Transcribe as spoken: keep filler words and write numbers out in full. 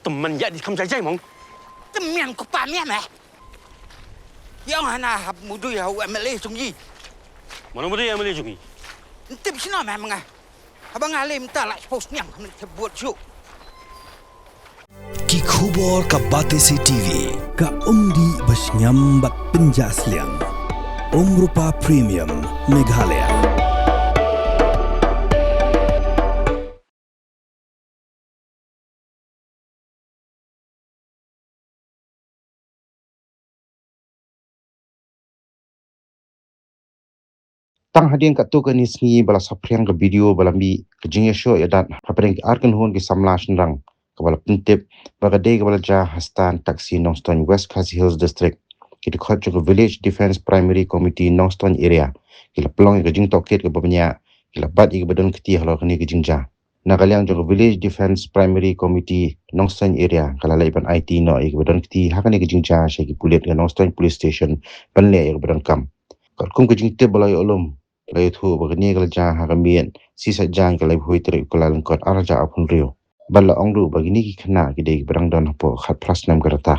Tymmen ïa di kham jai jai mong. Tymmen ko pa mian eh. Ïa nga na hap mudui ha u M L A jong i. Mano mudui M L A jong i? Ntip sino meh menga. Haba nga lem ta la post niang khamne te buat shu. Ki khubor ka Batesi T V. Ka umdih ba shngiam bad pynjah sliang. Umrupa Premium Meghalaya. Tang hadien katto katne sngi ba la saphriang ka video ba la mih ka jingïashoh ïadat hapdeng ki ar kynhun ki samla shynrang, kaba la pyntip ba ka dei kaba la jia ha stand taxi Nongstoiñ, West Khasi Hills District. Ki dkhot jong ka Village Defence Primary Committee Nongstoiñ Area ki la pynlong ïa ka jingtohkit kaba bniah, ki la bat ïa kiba don kti halor kane ka jingjia. Na ka liang jong ka Village Defence Primary Committee Nongstoiñ Area ka la leit ban aiti noh ïa kiba don kti ha kane ka jingjia sha ki pulit ka Nongstoiñ Police Station ban leh ïa kaba donkam. Katkum ka jingtip ba la ïoh lum, la ïathuh ba kane ka la jia ha ka miet shi Saitjaiñ ka laiphew tarik u Kyllalyngkot arhajar arphew hynriew. Bad la ong ruh ba kine ki khynnah ki dei kiba dang don hapoh khatphra snem ka rta.